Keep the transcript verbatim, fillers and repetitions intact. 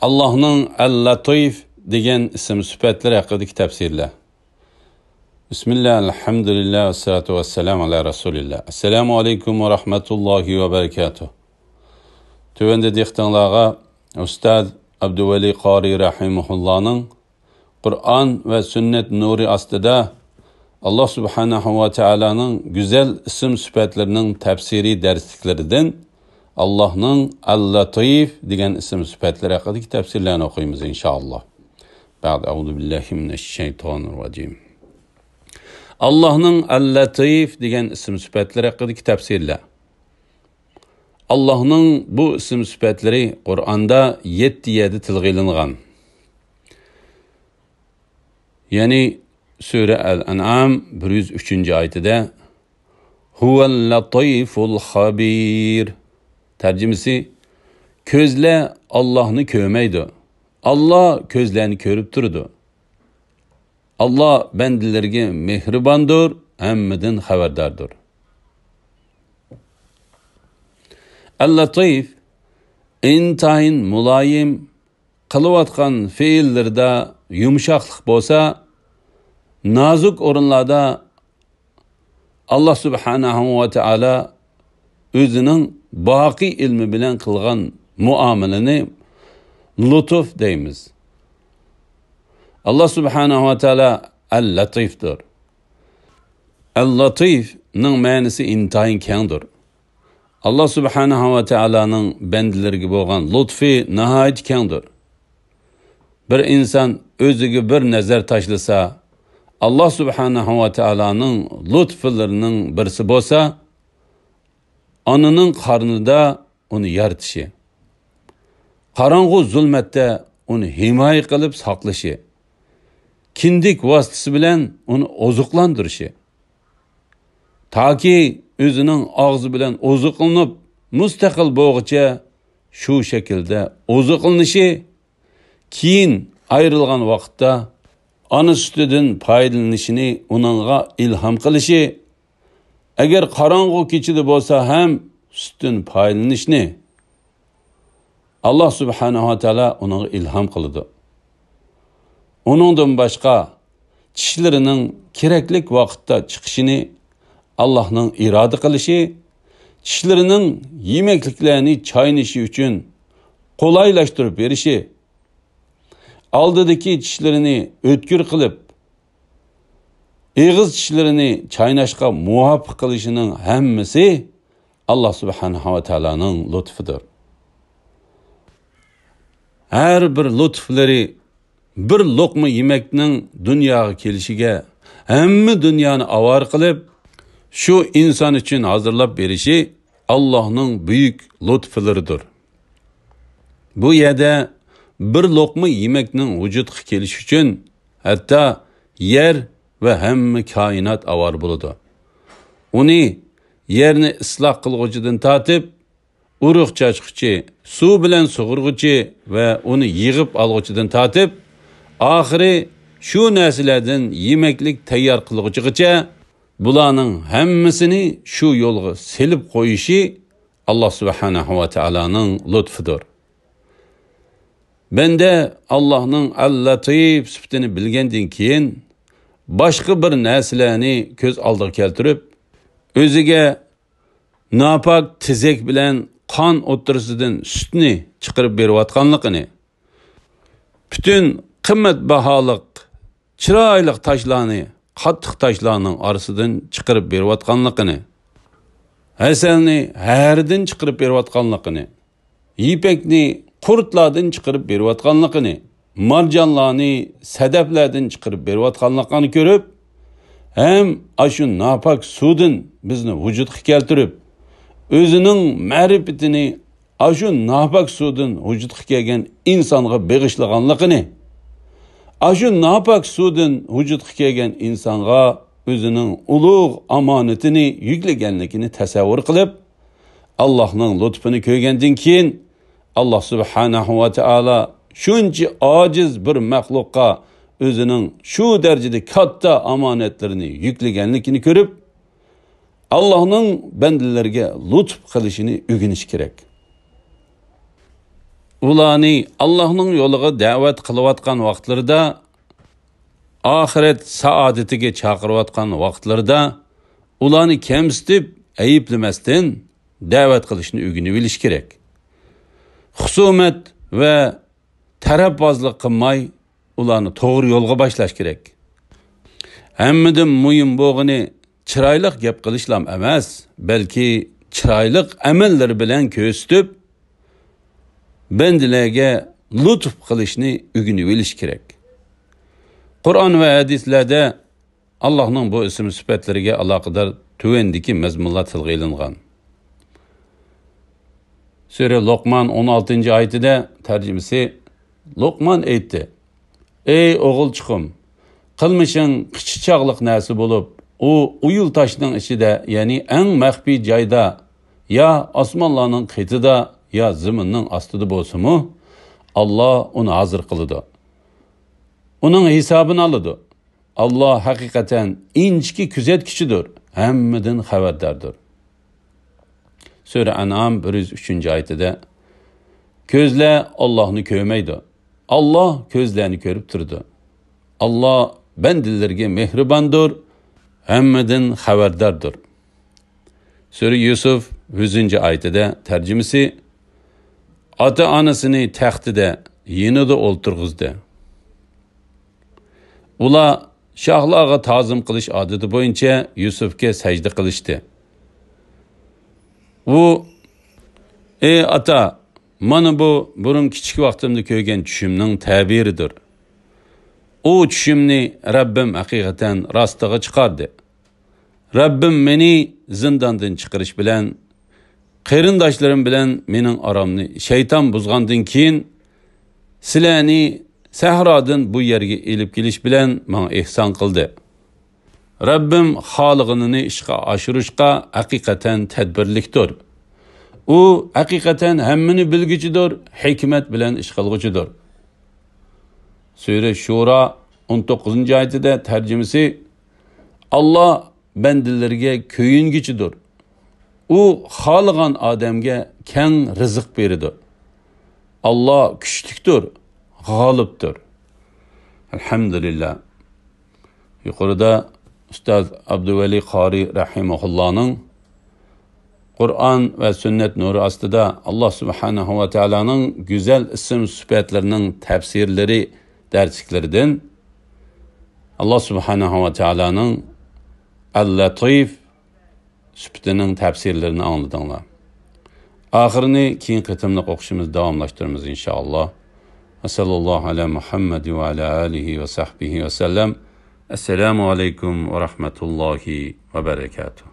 ئاللاھنىڭ ئەل-لەتىف دېگەن ئىسىم سۈپەتلىرى ھەققىدىكى تەپسىرلەر. بىسمىللا، ئەلھەمدۇلىللا، ۋەسسالاتۇ ۋەسسالامۇ ئەلا رەسۇلىللا. ئەسسالامۇ ئەلەيكۇم ۋە رەھمەتۇللاھى ۋە بەرىكاتۇھ. تۆۋەندە دىققىتىڭلارغا ئۇستاز ئابدۇۋەلى قارى رەھىمەھۇللانىڭ قۇرئان ۋە سۈننەت نۇرى ئاستىدا ئاللاھ سۇبھانەھۇ ۋە تائالانىڭ گۈزەل ئىسىم سۈپەتلىرىنىڭ تەپسىرىي دەرسلىكلىرىدىن ئاللاھنىڭ ئەل-لەتىف دېگەن ئىسىم سۈپەتلىرى ھەققىدىكى تەپسىرلەرنى ئوقۇيمىز، ئىنشائاللاھ. بەئد، ئەئۇزۇ بىللاھى مىنەششەيتانىررەجىم. ئاللاھنىڭ ئەل-لەتىف دېگەن ئىسىم سۈپەتلىرى ھەققىدىكى تەپسىرلەر. ئاللاھنىڭ بۇ ئىسىم سۈپەتلىرى قۇرئاندا يەتتە يەردە تىلغا ئېلىنغان. يەنى سۈرە ئەل-ئەنئام بىر يۈز ئۈچىنچى ئايىتىدە، ھۇۋەل لەتىفۇل خەبىر. تەرجىمىسى، كۆزلەر ئاللاھنى كۆرمەيدۇ. ئاللاھ كۆزلەرنى كۆرۈپ تۇرىدۇ. ئاللاھ بەندىلىرىگە مېھرىباندۇر، ھەممىدىن خەۋەرداردۇر. ئەل-لەتىف ئىنتايىن مۇلايىم، قىلىۋاتقان پېئىللىرىدا يۇمشاقلىق بولسا، نازۇك ئورۇنلاردا ئاللاھ سۇبھانەھۇ ۋە تائالا ئۆزىنىڭ باقىي ئىلمى بىلەن قىلغان مۇئامىلىنى لۇتۇف دەيمىز. ئاللاھ سۇبھانەھۇ ۋە تائالا ئەل-لەتىفدۇر. ئەل-لەتىفنىڭ مەنىسى ئىنتايىن كەڭدۇر. ئاللاھ سۇبھانەھۇ ۋە تائالانىڭ بەندىلىرىگە بولغان لۇتفى ناھايىتى كەڭدۇر. بىر ئىنسان ئۆزىگە بىر نەزەر تاشلىسا، ئاللاھ سۇبھانەھۇ ۋە تائالانىڭ لۇتفلىرىنىڭ بىرسى بولسا، ئانىنىڭ قارنىدا ئۇنى يارىتىشى، قاراڭغۇ زۇلمەتتە ئۇنى ھىمايە قىلىپ ساقلىشى، كىندىك ۋاسىتىسى بىلەن ئۇنى ئوزۇقلاندۇرۇشى، تاكى ئۆزىنىڭ ئاغزى بىلەن ئوزۇقلىنىپ مۇستەقىل بولغۇچە شۇ شەكىلدە ئوزۇقلىنىشى، كېيىن ئايرىلغان ۋاقىتتا ئانا سۈتىدىن پايدىلىنىشىنى ئۇنىڭغا ئىلھام قىلىشى، ئەگەر قاراڭغۇ كېچىدە بولسا ھەم سۈتتىن پايدىلىنىشنى ئاللاھ سۇبھانەھۇ ۋە تائالا ئۇنىڭغا ئىلھام قىلىدۇ. ئۇنىڭدىن باشقا، چىشلىرىنىڭ كېرەكلىك ۋاقىتتا چىقىشىنى ئاللاھنىڭ ئىرادە قىلىشى، چىشلىرىنىڭ يېمەكلىكلەرنى چاينىشى ئۈچۈن قولايلاشتۇرۇپ بېرىشى، ئالدىدىكى چىشلىرىنى ئۆتكۈر قىلىپ، ئېغىز چىشلىرىنى چايناشقا مۇۋاپىق قىلىشىنىڭ ھەممىسى ئاللاھ سۇبھانەھۇ ۋە تائالانىڭ لۇتفىدۇر. ھەر بىر لۇتفلىرى بىر لوقما يېمەكنىڭ دۇنياغا كېلىشىگە، ھەممە دۇنيانى ئاۋارە قىلىپ، شۇ ئىنسان ئۈچۈن ھازىرلاپ بېرىشى ئاللاھنىڭ بۈيۈك لۇتفلىرىدۇر. بۇ يەردە بىر لوقما يېمەكنىڭ ۋۇجۇدقا كېلىشى ئۈچۈن ھەتتا يەر ۋە ھەممە كائىنات ئاۋارە بولىدۇ. ئۇنى يەرنى ئىسلاھ قىلغۇچىدىن تارتىپ، ئۇرۇق چاچقۇچى، سۇ بىلەن سۇغۇرغۇچى ۋە ئۇنى يىغىپ ئالغۇچىدىن تارتىپ، ئاخىرى شۇ نەرسىلەردىن يېمەكلىك تەييار قىلغۇچىغىچە، بۇلارنىڭ ھەممىسىنى شۇ يولغا سېلىپ قويۇشى ئاللاھ سۇبھانەھۇ ۋە تائالانىڭ لۇتفىدۇر. بەندە ئاللاھنىڭ ئەل-لەتىف سۈپىتىنى بىلگەندىن كېيىن، باشقا بىر نەرسىلەرنى كۆز ئالدىغا كەلتۈرۈپ، ئۆزىگە ناپاك تېزەك بىلەن قان ئوتتۇرىسىدىن سۈتنى چىقىرىپ بېرىۋاتقانلىقىنى، پۈتۈن قىممەت باھالىق، چىرايلىق تاشلارنى قاتتىق تاشلارنىڭ ئارىسىدىن چىقىرىپ بېرىۋاتقانلىقىنى، ھەسەلنى ھەردىن چىقىرىپ بېرىۋاتقانلىقىنى، يىپەكنى قۇرتلاردىن چىقىرىپ بېرىۋاتقانلىقىنى، مارجانلارنى سەدەپلەردىن چىقىرىپ بېرىۋاتقانلىقىنى كۆرۈپ، ھەم ئاشۇ ناپاك سۇدىن بىزنى ۋۇجۇدقا كەلتۈرۈپ، ئۆزىنىڭ مەرىپىتىنى ئاشۇ ناپاك سۇدىن ۋۇجۇدقا كەلگەن ئىنسانغا بېغىشلىغانلىقىنى، ئاشۇ ناپاك سۇدىن ۋۇجۇدقا كەلگەن ئىنسانغا ئۆزىنىڭ ئۇلۇغ ئامانىتىنى يۈكلىگەنلىكىنى تەسەۋۋۇر قىلىپ، ئاللاھنىڭ لۇتپىنى كۆرگەندىن كېيىن، ئاللاھ سۇبھانەھۇ ۋە تائالا شۇنچە ئاجىز بىر مەخلۇققا ئۆزىنىڭ شۇ دەرىجىدە كاتتا ئامانەتلىرىنى يۈكلىگەنلىكىنى كۆرۈپ، ئاللاھنىڭ بەندىلىرىگە لۇتۇپ قىلىشىنى ئۆگىنىش كېرەك. ئۇلارنى ئاللاھنىڭ يولىغا دەۋەت قىلىۋاتقان ۋاقىتلىرىدا، ئاخىرەت سائادىتىگە چاقىرىۋاتقان ۋاقىتلىرىدا ئۇلارنى كەمسىتىپ، ئەيىبلىمەستىن دەۋەت قىلىشنى ئۆگىنىۋېلىش كېرەك. خۇسۇمەت ۋە تەرەپبازلىق قىلماي، ئۇلارنى توغرا يولغا باشلاش كېرەك. ھەممىدىن مۇھىم بولغىنى چىرايلىق گەپ قىلىشلام ئەمەس، بەلكى چىرايلىق ئەمەللىرى بىلەن كۆرسىتىپ، بەندىلەرگە لۇتۇپ قىلىشنى ئۆگىنىۋېلىش كېرەك. قۇرئان ۋە ھەدىسلەردە ئاللاھنىڭ بۇ ئىسىم سۈپەتلىرىگە ئالاقىدار تۆۋەندىكى مەزمۇنلار تىلغا ئېلىنغان. سۈرە لوقمان ئون ئالتىنچى ئايىتىدە، تەرجىمىسى، لوقمان ئېيتتى: «ئەي ئوغۇلچىقىم، قىلمىشىڭ قىچا چاغلىق نەرسە بولۇپ، ئۇ ئۇيۇل تاشنىڭ ئىچىدە، يەنى ئەڭ مەخپىي جايدا، يا ئاسمانلارنىڭ قېتىدا، يا زېمىننىڭ ئاستىدا بولسىمۇ، ئاللا ئۇنى ھازىر قىلىدۇ. ئۇنىڭ ھېسابىنى ئالىدۇ. ئاللا ھەقىقەتەن ئىنچىكە كۆزەتكۈچىدۇر، ھەممىدىن خەۋەرداردۇر.» سۈرە ئەنئام بىر يۈز ئۈچىنچى ئايىتىدە، «كۆزلەر ئاللاھنى كۆرمەيدۇ. ئاللا كۆزلەرنى كۆرۈپ تۇرىدۇ. ئاللا بەندىلىرىگە مېھرىباندۇر، ھەممىدىن خەۋەرداردۇر.» سۈرە يۈسۈف يۈزىنچى ئايىتىدە، تەرجىمىسى، «ئاتا-ئانىسىنى تەختىدە يېنىدا ئولتۇرغۇزدى.» ئۇلار شاھلارغا تازىم قىلىش ئادىتى بويىچە يۈسۈفكە سەجدە قىلىشتى. ئۇ، «ئەي ئاتا، مانا بۇ بۇرۇن كىچىك ۋاقتىمدا كۆرگەن چۈشۈمنىڭ تەبىرىدۇر. ئۇ چۈشۈمنى رەببىم ھەقىقەتەن راستىغا چىقاردى. رەببىم مېنى زىنداندىن چىقىرىش بىلەن، قېرىنداشلىرىم بىلەن مېنىڭ ئارامنى شەيتان بۇزغاندىن كېيىن، سىلەرنى سەھرادىن بۇ يەرگە ئېلىپ كېلىش بىلەن ماڭا ئېھسان قىلدى. رەببىم خالىغىنىنى ئىشقا ئاشۇرۇشقا ھەقىقەتەن تەدبىرلىكتۇر. ئۇ ھەقىقەتەن ھەممىنى بىلگۈچىدۇر، ھېكمەت بىلەن ئىش قىلغۇچىدۇر.» سۈرە شۇرا ئون توققۇزىنچى ئايىتىدە، تەرجىمىسى، «ئاللا بەندىلىرىگە كۆيۈنگۈچىدۇر. ئۇ خالىغان ئادەمگە كەڭ رىزىق بېرىدۇ. ئاللا كۈچلۈكتۇر، غالىبتۇر.» ئەلھەمدۇلىللا. يۇقىرىدا ئۇستاز ئابدۇۋەلى قارى رەھىمەھۇللانىڭ قۇرئان ۋە سۈننەت نۇرى ئاستىدا ئاللا سۇبھانەھۇ ۋە تائالانىڭ گۈزەل ئىسىم سۈپەتلىرىنىڭ تەپسىرلىرى دەرسلىكلىرىدىن ئاللا سۇبھانەھۇ ۋە تائالانىڭ ئەل-لەتىف سۈپىتىنىڭ تەپسىرلىرىنى ئاڭلىدىڭلار. ئاخىرىنى كېيىنكى قېتىملىق ئوقۇشىمىز داۋاملاشتۇرىمىز، ئىنشائاللا. ۋەسەللاللاھۇ ئەلا مۇھەممەد ۋە ئەلا ئالىھى ۋە سەھبىھى ۋەسەللەم. ئەسسالامۇ ئەلەيكۇم ۋە رەھمەتۇللاھى ۋە بەرەكاتۇھ.